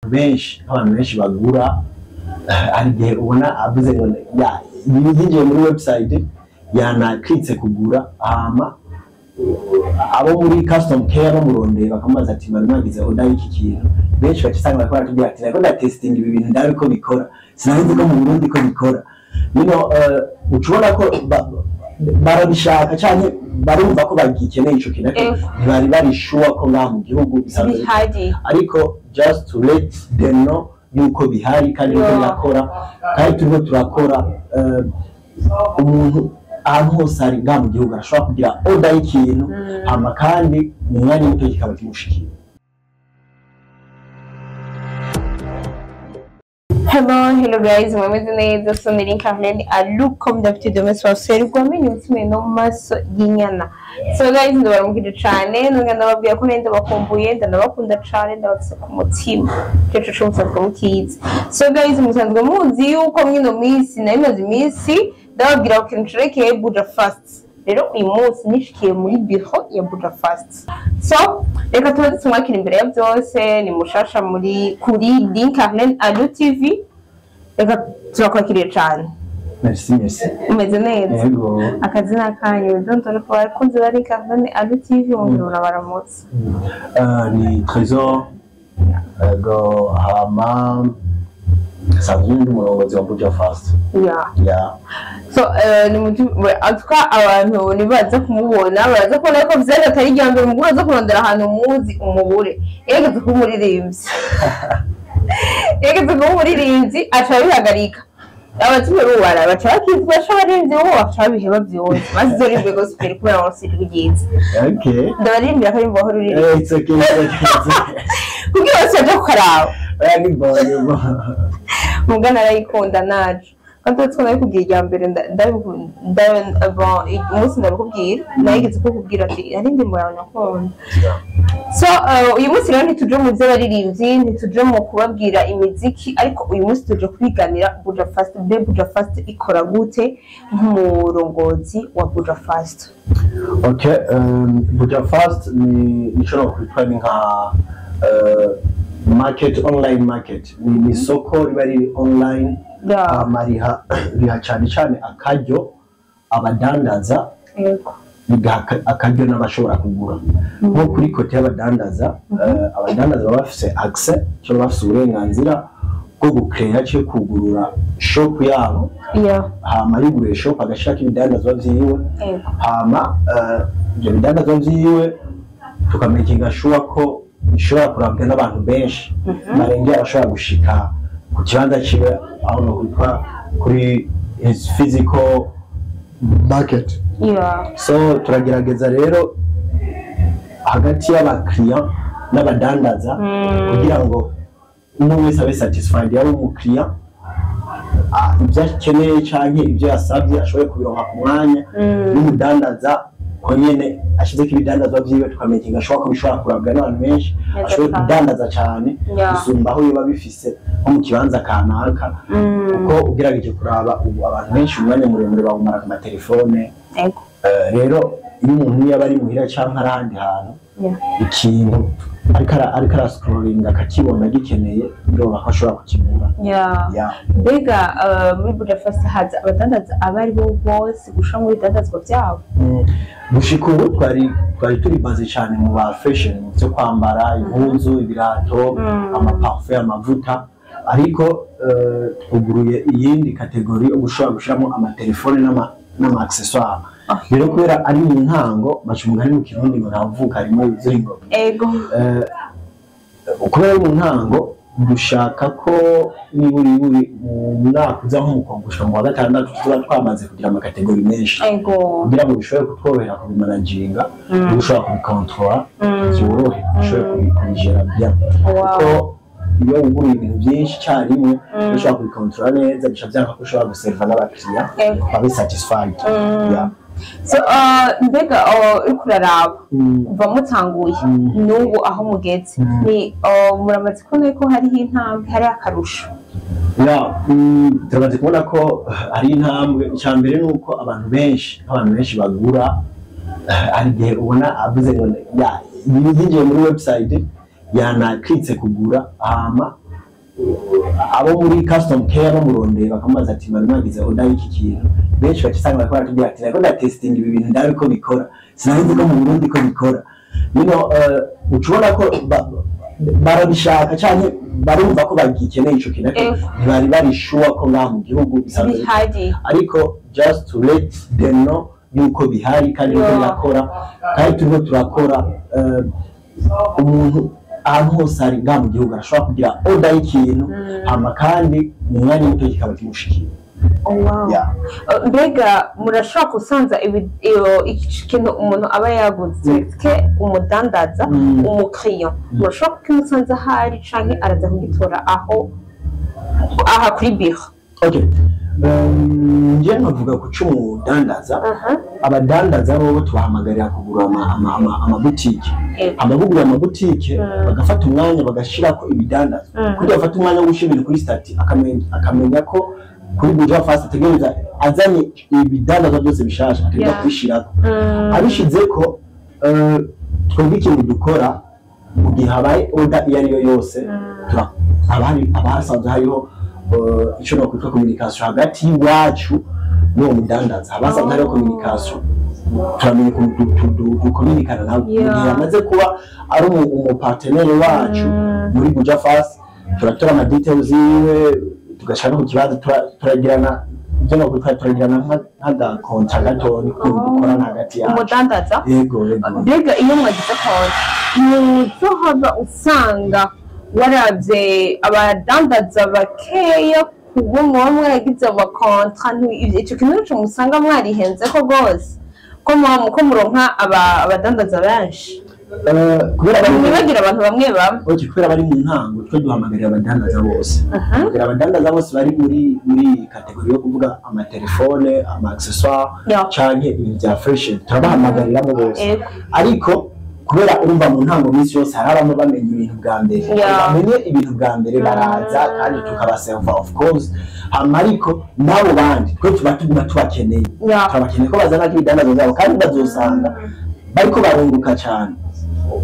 Benshi, nk'abantu benshi bagura, hari igihe ubona avuze ngo yinjiye muri website, yanakitse kugura, hama abo muri customer care bamurondeye bakamubaza ati: "Mwari mwagize order y'iki kintu?" Benshi baca usanga bariko baratubwira ati: "Nariko ndatestinga ibi bintu, ndabe ko bikora, sinari nzi ko mu Burundi ko bikora." Uca ubona ko barabishaka canke barumva ko bagikeneye ico kintu, ariko ntibari bari sure ko ngaha mu gihugu bisanzwe bihari. Ariko just to let them know yuko bihari kandi yuko birakora, kandi turiko turakora. Umuntu ahantu hose ari ngaha mu gihugu arashobora kugira order y'ikintu, hama kandi mu mwanya muto kikaba kimushikiye. Hello, hello guys, mumeze neza? So ni Carmen Alu, comme d'habitude, demain soir serwa amenyo, umutima no mu maso y'inyana. So guys, ndabaramukije cane, nongera ndababwira ko nari ndabakumbuye, ndanabakunda cane, ndabafise ku mutima. Ico co musanzwe mukizi. So guys, musanzwe muzi yuko mwino minsi nari maze iminsi ndababwira ku kintu cerekeye Buja Fast. Rero uyu munsi nishikiye muri bureau ya Buja Fast. So reka tubaze tumwakira. Imbere ya byose, ni mushasha muri kuri Link Carmen Alu TV. Reka turakwakiriye cane. Merci, merci. Umeze neza? Yego. Akazina kanyu, dondora ku bakunzi ba Link Carmen Alu TV, wongera urabaramutse. Ni Trésor, yego, hama sanzwe ndi umurongozi wa Buja Fast. Yeah. So ni muti en tout cas abantu nibaza kumubona baraza kubona ko vyari atari irya mbere mugura aza kurondera ahantu muzi umubure. Yageze kuba umuririmbyi, yageze kuba umuririmbyi, aca abihagarika. Abatumye bubara baca bakizwa abaririmbyi bo baca babiheba vyose, maze izorimbe gospel kubera wose rwiza. Ndabaririmbira akarimbo aho ruririmba. It's okay, it's okay, it's okay. Kugira bose baje kukaraba. Oya, ni bon, ni bon. Mugana arayikunda naje kandi uretse ko nabikubwiye irya mbere, bon, umunsi ndabikubwira, nayigeze kukubwira ati hari indirimbo yawe nakunda. So uyu munsi rero ntituje mu by'abaririmbyi, ntituje mu kubabwira imiziki, ariko uyu munsi tuje kwiganira Buja Fast. Mbe Buja Fast ikora gute, nk'umurongozi wa Buja Fast? Okay, Buja Fast ni nico nokwitwa ni nka market, online market. Ni isoko riba riri online, hama riha cyane cyane akaryo abadandaza, rigaha akaryo n'abashobora kugura. Nko kuri côté y'abadandaza, abadandaza baba bafise accès cyangwa bafise uburenganzira bwo gukeya cyangwa kugurura shop yabo, hama yuguruye shop agashirako ibidandazwa vyiwe, hama ibyo bidandazwa vyiwe tukamakinga sure ko bishobora kurabwa n'abantu benshi barengera abashobora gushika ku kibanza ciwe, aho nokwitwa kuri his physical market. So turagerageza rero hagati y'abakiriya n'abadandaza kugira ngo umwe wese abe satisfied, yaba umukiriya ibyo akeneye canke ibyo yasabye ashobore kubironka ku mwanya, n'umudandaza ko nyene ashizeko ibidandazwa vyiwe, tukamakinga sure ko bishobora kurabwa n'abantu benshi, Neza ashobore cane. kudandaza cane gusumba aho yoba bifise nko mu kibanza kanaka, kuko ugerageje kuraba ubu abantu benshi umwanya muremure bawumara ku matelefone. Rero iyo umuntu yaba ari muhira canke ari ahandi hantu, ikintu ariko arascrollinga akakibona agikeneye, biroroha ko ashobora kukigura. Yeah. Mbega muri Buja Fast haza abadandaza abo ari bo bose gushira mu bidandazwa byabo? Gushika ubu twari turi baze cyane mu ba fashion, mu byo kwambara, impuzu, ibirato, amaparfum, amavuta, ariko twuguruye iyindi catégorie yo gushobora gushiramo amatelefone n'ama accessoire. Rero kubera ari mu ntango, baca umugani mu Kirundi ngo ntavuka harimo yuzura ingoma. Kubera ari mu ntango, dushaka ko niburi buri mu mwaka uza, nko mu gushika mu wa gatandatu, tuba twamaze kugira amacatégories menshi kugira ngo bishobore kutworohera kubimanaginga, ushobora kubikontorora byorohe, ushobore kubigera bien, kuko iyo wuguruye ibintu byinshi icyarimwe, ushobora kubikontorora neza, bica byanga ko ushobora guseriva n'abakiriya babe satisfied. Yeah. So mbega uriko uraraba kuva mutanguye n'ubu aho mugeze, ni muramaze kubona ko hariho intambwe, hariho akarusho? Yeah, turamaze kubona ko hari intambwe. Icya mbere ni uko abantu benshi, nk'abantu benshi bagura, hari igihe ubona avuze ngo yinjiye muri website, yanakitse kugura, hama Abo muri customer care bamurondeye, bakamubaza ati: "Mwari mwagize order y'iki kintu?" Benshi bacisanga bariko baratubwira ati: "Nariko ndatestinga ibi bintu, ndabe ko bikora, sinari nzi ko mu Burundi ko bikora." Uca ubona ko barabishaka canke barumva ko bagikeneye ico kintu, ariko ntibari bari sure ko ngaha mu gihugu bisanzwe bihari. Ariko just to let them know yuko bihari kandi yuko birakora, kandi turimo turakora. Umuntu ahantu hose ari ngaha mu gihugu arashobora kugira order y'ikintu, hama kandi mu mwanya muto kikaba kimushikiye. Oh, wow. Yeah. Mbega murashobora gusanza iki kintu umuntu aba yaguze, ke umudandaza, umukiriya, murashobora kukimusanza ahari canke araza kugitora aho aha kuri biro? Okay. Nje nkavuga ku c'umudandaza. Abadandaza bobo tubahamagarira kugura amabutike. Ababugura amabutike bagafata umwanya bagashirako ibidandazwa, kugira bafate umwanya wo gushyira ibintu kuri statut, akamenya ko kuri Buja Fast ategereza azanye ibidandazwa byose bishasha, ategereza kubishirako. Abishizeko, twebwe ikintu dukora mu gihe habaye order iyo ari yo yose, haba hasanzwe hariho ico nokwitwa communication hagati y'iwacu n'uwo mudandaza. Haba hasanzwe hariho communication, turamenya ukuntu dukominikana nawe mu gihe yamaze kuba ari umupartenaire wacu muri Buja Fast. Turatora ama details yiwe, tugashaka no ku kibanza, turagirana ibyo nokwitwa, turagirana nk'agakontra gatoya ukuntu dukorana hagati yacu. Umudandaza? Yego. Mbega iyo mwagize konti, ntuzohava usanga waravye abadandaza bakeya kubo muba mwaragize amakontra? Ico kintu nico musanga mwarihenzeko rwose, ko muba ko muronka abadandaza benshi? Kubera bari mwibagira abantu bamwe bamwe. Okay, kubera bari mu ntango, twe duhamagarira abadandaza bose. Duhamagarira abadandaza bose bari muri catégorie yo kuvuga amatelefone, ama accessoires canke ibintu bya fashion, turabahamagariramo bose. Ariko kubera urumva mu ntango minsi yose hari abamo bamenya ibintu bwa mbere. Bamenye ibintu bwa mbere baraza kandi tukabaserva, of course. Hama ariko n'abo bandi twe tuba tuguma tubakeneye. Turabakeneye ko bazana ibidandazwa byabo, kandi bazosanga bariko barunguka cyane,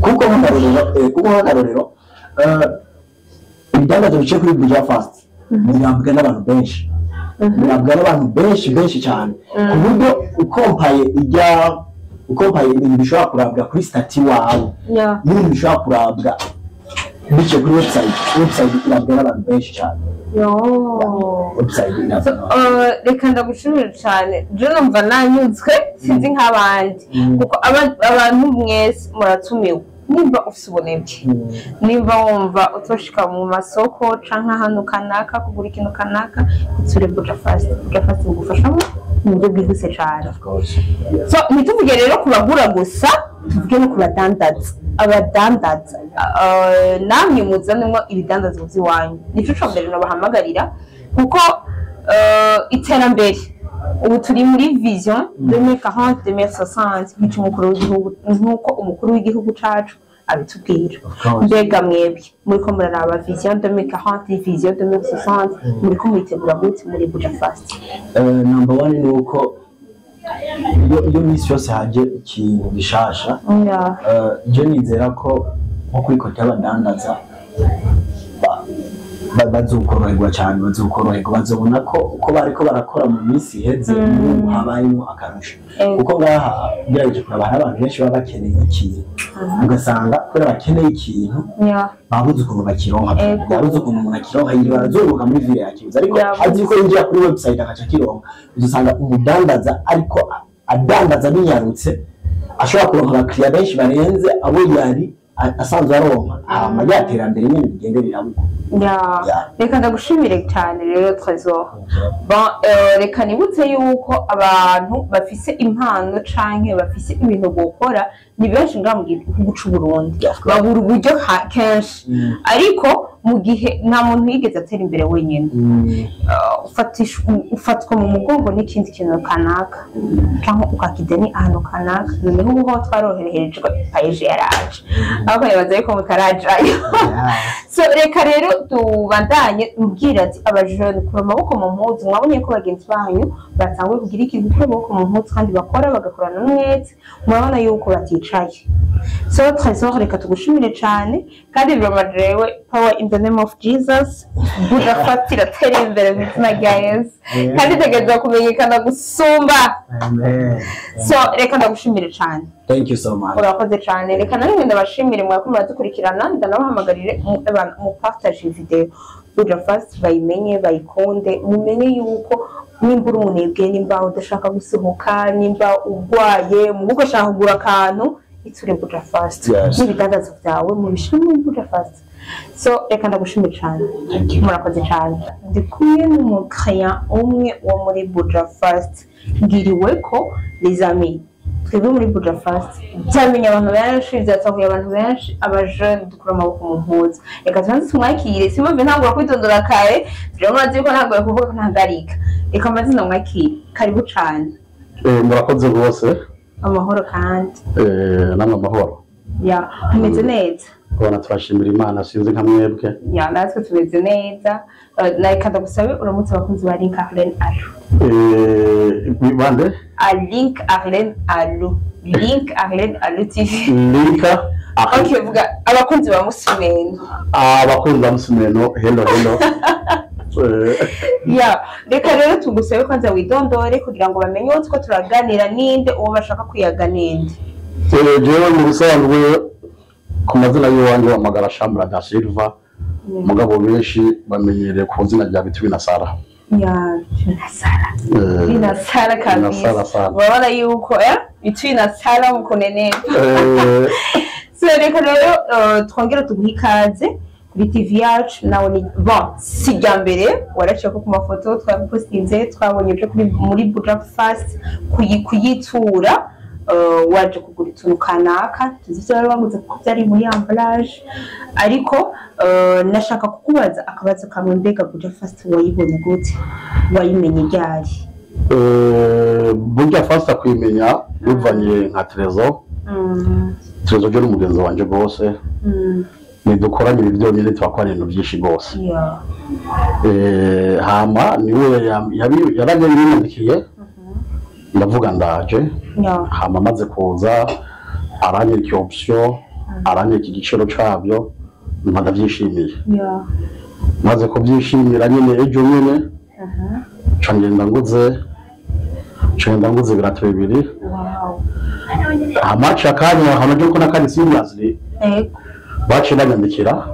kuko nk'akarorero, ibidandazwa biciye kuri Buja Fast birabwa n'abantu benshi, birabwa n'abantu benshi benshi cyane, ku buryo ukompaye ijya ukompaye ibintu bishobora kurabwa kuri statut wawe n'ibintu bishobora kurabwa biciye kuri website, website irabwa n'abantu benshi cyane. Website irabwa So, n'abantu. Reka ndagushimire cyane. Je numva nanyuzwe, sinzi nk'abandi, kuko abantu mwese muratumiwe. Nimba ufise ubunebwe, nimba wumva utoshika mu masoko canke ahantu kanaka kugura ikintu kanaka, itsure Buja Fast. Buja Fast bugufashamo mu buryo bwihuse cane. Of course. So ntituvuge rero ku bagura gusa, tuvuge no ku badandaza. Abadandaza, namwe muzanemo ibidandazwa by'iwanyu, nico ca mbere nabahamagarira, kuko iterambere ubu turi muri vision 2040 2060 nk'icyo umukuru w'igihugu, nk'uko umukuru w'igihugu cacu abitubwira. Of course. Mbega mwebwe muriko muraraba vision 2040, vision 2060, muriko muyitegura gute muri Buja Fast? Number one ni uko iyo minsi yose haje ikintu gishasha, je nizera ko nko kuri côté y'abadandaza bazokoroherwa cyane, bazokoroherwa, bazobona ko uko bariko barakora mu minsi iheze, n'ubu habayemo akarusho. Kuko ngaha ugerageje kuraba, hari abantu benshi baba bakeneye ikintu, ugasanga kubera bakeneye ikintu babuze ukuntu bakironka. Yabuze ukuntu umuntu akironka, yirirwa arazunguruka muri ville yakibuze, ariko azi ko yinjira kuri website akaca akironka. Uzosanga umudandaza ariko adandaza binyarutse, ashobora kuronka abakiriya benshi barenze abo yari asanzwe aronka, hama rya terambere nyene rigende rirabuka. Reka ndagushimire cyane rero, Trésor. Bon, reka nibutse yuko abantu bafise impano canke bafise ibintu bokora ni benshi ngaha mu gihugu c'u Burundi. Of course. Babura uburyo kenshi, ariko mu gihe nta muntu yigeze atera imbere wenyine. Ufatwa mu mugongo n'ikindi kintu kanaka cyangwa ukakideni ahantu kanaka. Noneho ubu ho twaroherejwe PAEEJ, yaraje, ariko nibaza yuko mutarajayo. So reka rero tubandanye mbwira ati abajene, kura amaboko mu mpuzu. Mwabonye ko bagenzi banyu batanguye kugira ikintu, gukura amaboko mu mpuzu kandi bakora, bagakorana n'umwete, murabona yuko baticaye. So Trésor, reka tugushimire cyane, kandi birama jewe power. In the name of Jesus, Buja Fast iratera imbere mu izina rya Yesu, kandi itegerezwa kumenyekana gusumba. Amen. So reka ndagushimire cyane. Thank you so much. Urakoze cyane. Reka namwe ndabashimire mwako muradukurikirana, ndanabahamagarire mu partage video Buja Fast, bayimenye, bayikunde, mumenye yuko nimba uri umunebwe, nimba udashaka gusohoka, nimba urwaye mu rugo ushaka kugura akantu, iture Buja Fast. N'ibidandazo byawe mubishyire muri Buja Fast. So reka ndagushimire cyane. Thank you. Murakoze cyane. Ndi kumwe n'umukiriya umwe wo muri Buja Fast. Ngiriwe ko, les amis, twebwe muri Buja Fast byamenye abantu benshi, byatahuye abantu benshi, abajene dukura amaboko mu mpuzu. Reka tubanze tumwakire, simamve ntangura kwitondora kare, turabona murazi yuko ntanguye kuvuga ko ntagarika. Reka mbanze ndamwakire. Karibu cyane. Murakoze rwose. Amahoro kandi. Namwe amahoro. Ya, tumeze neza. Ubona turashimira Imana, sinzi nka mwebwe. Ya, natwe tumeze neza. Reka ndagusabe uramutse abakunzi ba Link Arlene Alu. Bande? A Link Arlene Alu. Link Arlene Alu TV. Linka. Okay, vuga abakunzi ba Musumeno. Abakunzi ba Musumeno, hello hello. Ya, reka rero tugusabe kwanza widondore kugira ngo bamenye uwo turaganira ninde, uwo bashaka kuyaga ninde. Jewe mu bisanzwe ku mazina y'iwanjye wamagara Shambra da Silva, mugabo benshi bamenyereye ku izina rya Bitwi na Sara. Ya, Bitwi na Sara. Bitwi na Sara kabisa. Urabona yuko Bitwi na Sara mukunene. So reka rero twongera tuguhe ikaze kuri TV yacu. Nawe ni bon, si rya mbere waraciye ko ku mafoto twagupostinze, twabonye uje muri Buja Fast kuyitura, waje kugura utuntu kanaka, tuzi ibyo wari waguze kuko byari muri emballage, ariko nashaka kukubaza akabazo kamwe. Mbega Buja Fast wayibonye gute? Wayimenye ryari? Buja Fast kuyimenya bivanye nka Trezor. Trezor je n'umugenzi wanje rwose. Nidukoranye ibi byonyine twakora ibintu byinshi rwose. Hama niwe yarabinyandikiye, ndavuga ndaje. Hama amaze kuza aranyereka option, aranyereka igiciro cabyo, mba ndavyishimiye. Maze kubyishimira nyine ejo nyine nca ngenda nguze ibirato bibiri. Hama aca akanya, hama je ko nakandi seriously baciye banyandikira,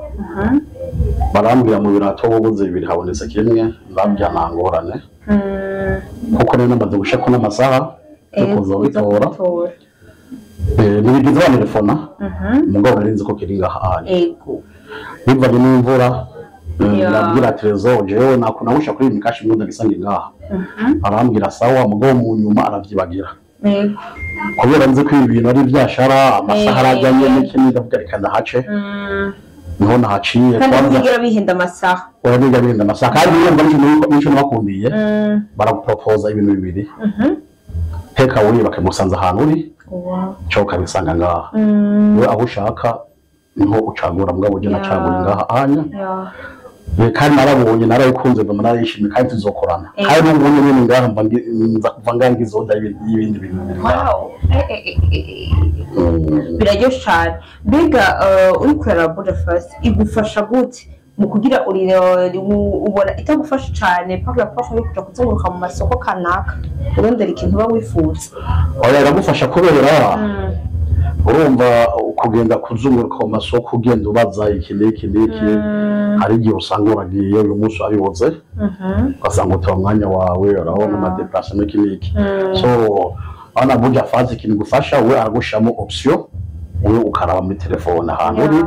barambwira mu birato buguze bibiri habonetse kimwe, ndabwira nta ngorane, kuko rero namaze gushako n'amasaha yo kuza gutora. Ntibigize bantelefona, umugabo nari nzi ko kiri ngaha. Bivanye n'imvura, ndabwira Trezor jewe nakunawusha kuri mikashi imwe ndagisange ngaha. Arambwira sawa, mugabo mu nyuma aravyibagira. Kubera nzi ko ibi bintu ari byashara, amasaha arajyanye n'ikindi, ndavuga reka ndahace. Niho nahaciye. Kandi ntibigira bihinda amasaha. Oya, ntibigira bihinda amasaha. Kandi urumva n'ico nabakundiye, baragupropoza ibintu bibiri. Take away bakagusanza ahantu uri, cyo ukabisanga ngaha. We aho ushaka niho ucagura, mugabo je nacagura ngaha anya. Kandi narabonye, narayikunze, mba narayishimiye, kandi tuzokorana. Kandi n'ubu nyine ngaha mba nza kuva ngaha ngizoda y'ibindi bintu biri ngaha. Biraryoshe cyane. Mbega uri kurara Buja Fast igufasha gute mu kugira ubona itagufasha cyane par rapport yo kuja kuzunguruka mu masoko kanaka urondera ikintu uba wifuza? Oya, iragufasha kubera urumva kugenda kuzunguruka mu masoko ugenda ubaza iki n'iki n'iki, hari igihe usanga uragiye uyu munsi wabibuze, ugasanga uta umwanya wawe, urabona amadeplacement n'iki n'iki. So ana Buja Fast ikintu igufasha, we aragushiramo option, wowe ukaraba muri telefone ahantu uri,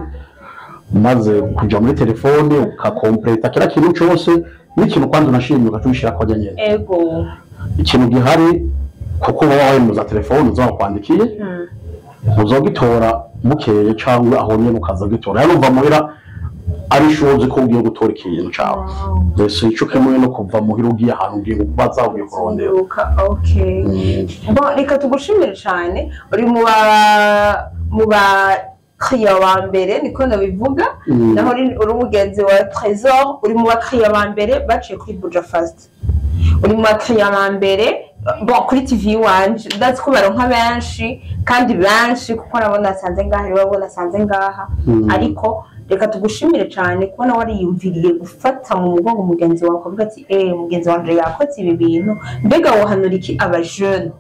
maze kuja muri telefone ukakompleta kila kintu cyose, n'ikintu kwanza unashimye ukacubishira ko nyene. Ikintu gihari kuko uba wawemuza telefone uzakwandikiye, uzogitora bukeye cyangwa aho nyene ukaza gitora. Rero uva muhira ari shozi ko ugiye gutora ikintu cawe. Mbese ico kimwe no kuva muhira ugiye ahantu ugiye kubaza ugiye kurondera. Okay. Bon, reka tugushimire cyane, uri mu ba bakiriya ba mbere, niko nabivuga. Naho uri umugenzi wa Trezor, uri mu bakiriya ba mbere baciye kuri Buja Fast. Uri mu bakiriya ba mbere bon kuri TV wanje, ndazi ko baronka benshi kandi benshi, kuko nabo nasanze ngaha, rero nabo nasanze ngaha, ariko Reka tugushimire cyane kubona wariyumviriye gufata mu mugongo mugenzi wawe ukavuga ati mugenzi wanje yakoze ibi bintu. Mbega wohanura iki abajene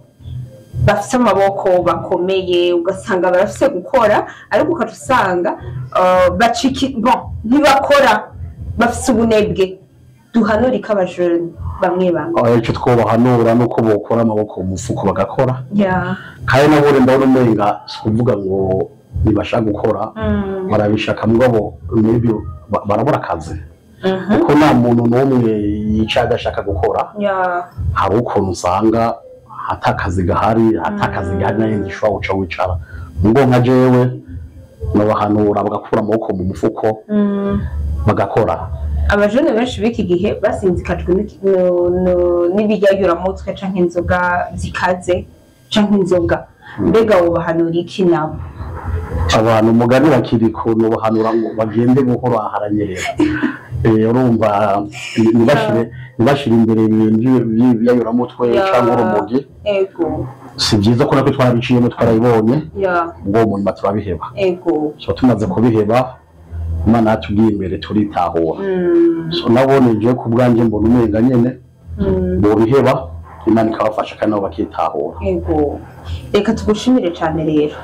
bafise amaboko bakomeye, ugasanga barafise gukora ariko ukaca usanga bon ntibakora, bafise ubunebwe? Duhanura iki abajene bamwe bamwe? Icyo twobahanura nuko bokora amaboko mu mufuko bagakora. Kandi nabo ndabona umenga si kuvuga ngo ntibashaka gukora, barabishaka mugabo maybe barabura akazi, kuko nta muntu n'umwe yicaye adashaka gukora. Hari ukuntu usanga atakazi gahari, nayo gishobora guca wicara ngo nka jewe nabahanura bagakura amaboko mu mufuko bagakora. Abajene benshi b'iki gihe basinzikajwe n'ibiyayuramutwe canke inzoga zikaze canke inzoga. Mbega wobahanura iki nabo? Abantu umugani bakiri kuntu bahanura ngo bagende buhoro aharanyerera. Urumva ntibashire imbere ibintu by'ibiyayuramutwe cyangwa urumogi. Si byiza ko natwe twarabiciyemo twarabibonye, ubwo mu nyuma turabiheba. So tumaze kubiheba Imana yatubwiye imbere turitahura. So nabone nje ku bwanjye mbona umenga nyene bobiheba, Imana ikabafasha kandi nabo bakitahura. Reka tugushimire cyane rero.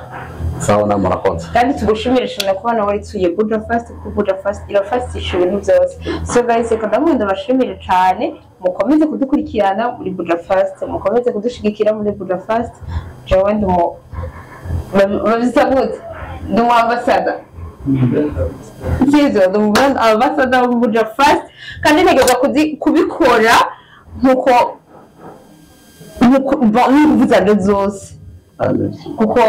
Sawa, na murakoze. Kandi tugushimire cyane kuba nawe warituye Buja Fast, kuko Buja Fast irafastisha ibintu byose. So guys, reka ndamwenda bashimire cyane, mukomeze kudukurikirana muri Buja Fast, mukomeze kudushigikira muri Buja Fast. Jewe ndi bavyita gute? Ndi umu ambassador. Sivyo, ndi umu brand ambassador wa Buja Fast, kandi ntegerezwa kubikora nkuko n'inguvu zanje zose, kuko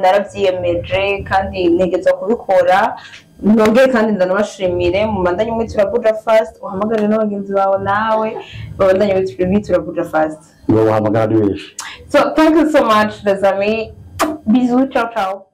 naravyiyemeje kandi ntegerezwa kubikora. Nongere kandi ndanabashimire, mubandanye mwitura Buja Fast, uhamagare n'abagenzi bawe nawe babandanye bitura Buja Fast. Ngo bahamagara ari benshi. So thank you so much les amis, bisous, ciao ciao.